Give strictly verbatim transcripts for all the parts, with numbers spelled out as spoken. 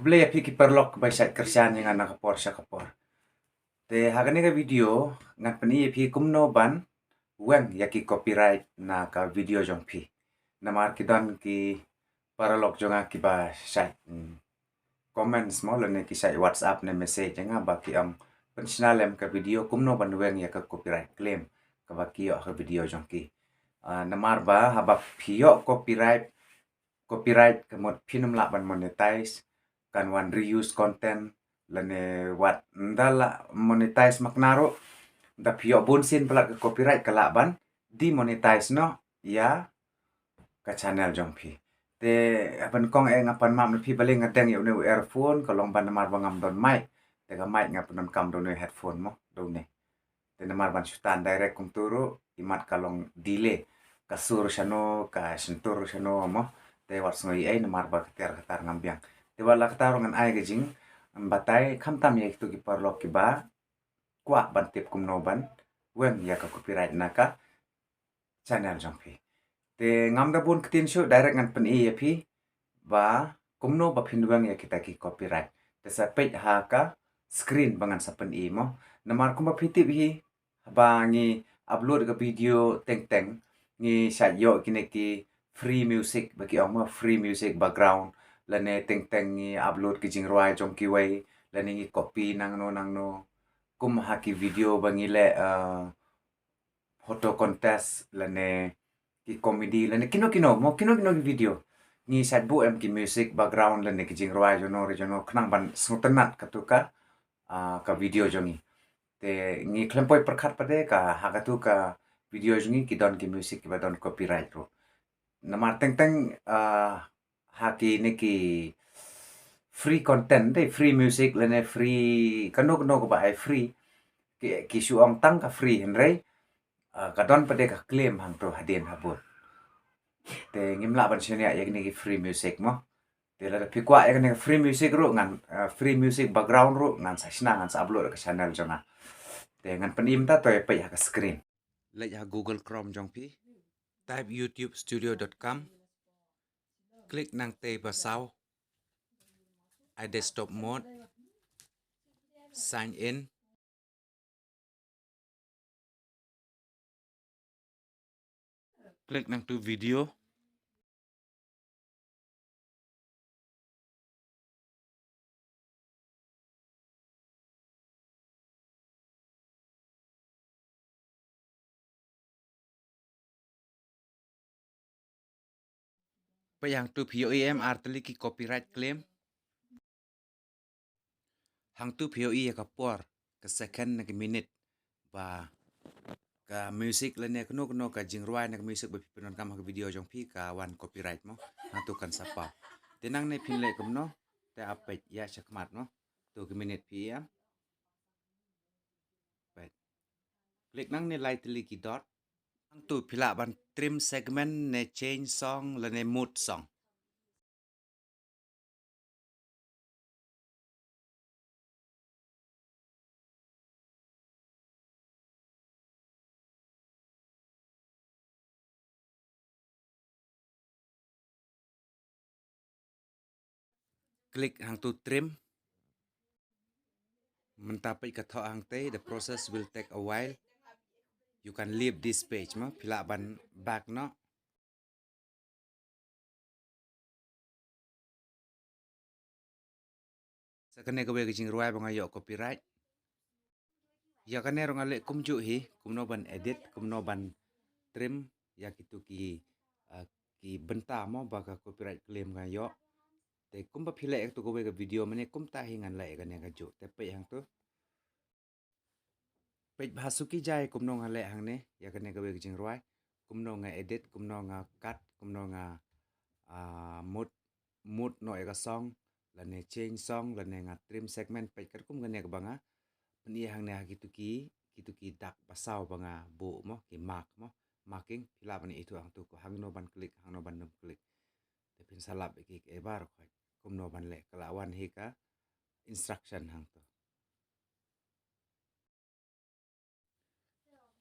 Khublei ïa phi ki paralok ba shait kyrshan ïa nga na ka por sha ka por. Te ha kane ka video ngan pyni ïa phi kumno ban weng ïa ki copyright na ka video jong phi. Namar ki don ki paralok jong nga kiba shait, mm, comments mo lane ki shait WhatsApp ne message ïa nga ba ki ong, pynshna lem ka video kumno ban weng ïa ka copyright claim kaba ki ïoh ha ka video jong ki. Ah, namar ba haba phi ïoh copyright, copyright ka mut phin ym lah ban monetize, kan wan reuse content, lane wat ynda lah monetize makna ruh, ynda phi ïoh bun sien palat ka copyright ka lah ban demonetize noh ïa ka channel jong phi. Te haba nyngkong eh nga pan map na phi balei nga deng ïa une u earphone, ka long ban namar ba ngam don mic. Te ka mic nga pyndonkam da une headphone mo, da une. Te namar ban shu tan direct kumtu ruh, imat ka long delay. Ka sur shano, ka shyntur shano mo. Te wat sngew ei ei namar ba ka tiar ka tar ngam biang. Te wat la kata ruh ngan ai ka jingbatai khamtam ïa kitu ki paralok kiba kwah ban tip kumno ban weng ïa ka copyright na ka channel jong phi. Te ngam da bun ktien shuh, direct ngan pyni ïa phi ba kumno ba phin weng ïa kita ki copyright. Te sa peit ha ka screen ba ngan sa pyni mo. Namar kumba phi tip hi, ba ngi upload ka video teng teng, ngi shait ïoh kine ki free music ba ki ong mo, free music background, lane teng teng ngi upload ki jingrwai jong kiwei, lane ngi copy nangno nangno. Kum ha ki video ba ngi leh, eh, photo contest lane ki comedy lane kino kino mo, kino kino ki video. Ngi shait buh em ki music background lane ki jingrwai jong no re jong no khnang ban sngewtynnat katu ka, ah, ka video jong ngi. Te ngi khlem poi pyrkhat pat de ka ha katu ka video jong ngi ki don ki music kiba don copyright ruh. Namar teng teng, ah, ha kine ki free content, dei free music lane free kano kano kaba ai free, ki, ki shu ong tang ka free hynrei, ah, ka don pat de ka claim hangto hadien habud. Te ngim lah ban shaniah ïa kine ki free music mo. Te lada phi kwah ïa kane ka free music ruh ngan, ah, free music background ruh ngan sa shna, ngan sa upload ha ka channel jong nga. Te ngan pyni mynta, to ïa peit ha ka screen. Leit ha Google Chrome jong phi. Type youtube studio dot com. Click nangtei ba saw. Ai desktop mode. Sign in. Click nangtu video. Peit hangtu phi ïohi em ar tylli ki copyright claim. Hangtu phi ïohi ïa ka por, ka second ne ka minute ba ka music lane kano kano ka jingrwai ne ka music ba phi pyndonkam ha ka video jong phi ka wan copyright mo. Hangtu kan sa paw. Te nangne phin leh kumno, te ap peit ïa shakhmat mo. Tu ka minute phi ïa. Peit. Click nangne lai tylli ki dot. Hangtu phi lah ban trim segment ne change song lane mute song. Click hangtu trim. Mynta peit ka thoh hangtei, the process will take a while. You can leave this page mo, phi lah ban back noh. Sa kane kawei ka jingrwai ba nga ïoh copyright. Ïa kane ruh nga leh kumjuh hi, kumno ban edit, kumno ban trim ïa kitu ki, ah, ki bynta mo ba ka copyright claim nga ïoh. Te kumba phi leh ïa katu kawei ka video mynne kumta hi ngan leh ïa kane kajuh. Te peit hangtu. Peit bha suki jai kumno nga leh hangne ïa kane kawei ka jingrwai, kumno nga edit, kumno nga cut, kumno nga, ah, mute, mute noh ïa ka song lane change song lane nga trim segment. Peit katkum kane kaba nga pyni hangne ha kitu ki, kitu ki dak ba saw ba nga buh mo, ki mark mo, marking. Phi lah ban ithuh hangtu ko hangno ban click, hangno ban nym click. Te phin sa lap ïa ki, ki baroh khoit kumno ban leh, ka la wan hi ka instruction hangtu.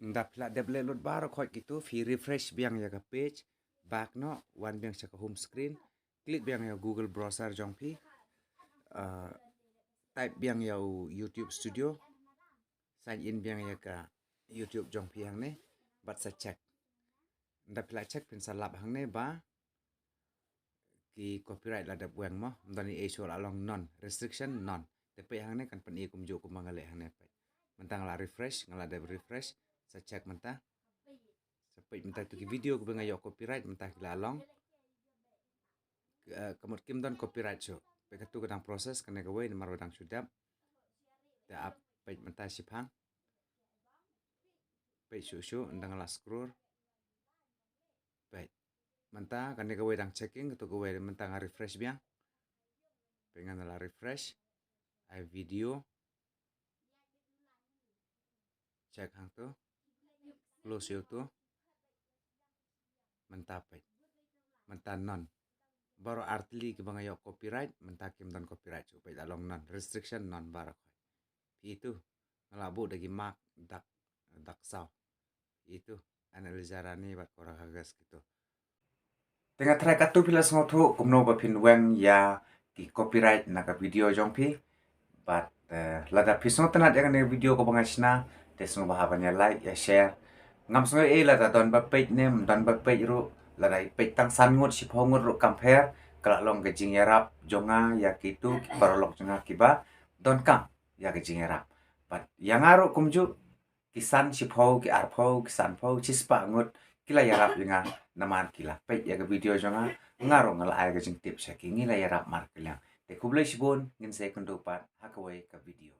Nda phi la dep leh lut baroh khoit kitu, phi refresh biang ïa ka page, back noh, wan biang sha ka home screen, click biang ïa Google browser jong phi. Uh, type biang ïa u YouTube Studio, sign in biang ïa ka YouTube jong phi hangne, bad sa check. Nda phi la check phin sa lap hangne ba ki copyright la dep weng mo, mdan i show la long none, restriction none. Te peit hangne kan pyni kumjuh kumba nga leh hangne peit. Mynta nga la refresh, nga la dep refresh, sa check mynta. Sa peit mynta tu ki video kiba nga ïoh copyright mynta ki la long. Eh, ka mut kim don copyright shuh. Peit katu ka dang process kane kawei namar ba dang shu dep. Te ap peit mynta shiphang. Peit shuh shuh, nda nga la scroll. Peit. Mynta kane kawei dang checking, katu kawei mynta nga refresh biang. Peit nga la refresh. Ai video. Check hangtu. Close ïa utu. Mynta peit. Mynta none. Baroh artylli kiba nga ïoh copyright, mynta kim don copyright shuh, peit la long none. Restriction none baroh. Phi i tu. Nga la buh da ki mark dak, dak saw. Phi i tu. Annalisa Rani bad Kora Khagas kitu. Te nga tharai katu phi la sngewthuh kumno ba phin weng ïa ki copyright na ka video jong phi. Bad, eh, lada phi sngewtynnat ïa kane ka video kaba nga shna, te sngewbha ban ïa like, ïa share. Ngam sngew ei lada don ba peit ne ym don ba peit ruh, lada i peit tang san ngut, shiphew ngut ruh kam pher, ka la long ka jingïarap jong nga ïa kitu ki paralok jong nga kiba donkam ïa ka jingïarap. Bad ïa nga ruh kumjuh, ki san, shiphew, ki arphew, ki sanphew, shispah ngut ki la ïarap ïa nga namar ki la peit ïa ka video jong nga. Nga ruh nga la ai ka jingtip sha ki, ngi la ïarap markylliang. Te khublei shibun, ngin sa ïakynduh pat ha kawei ka video.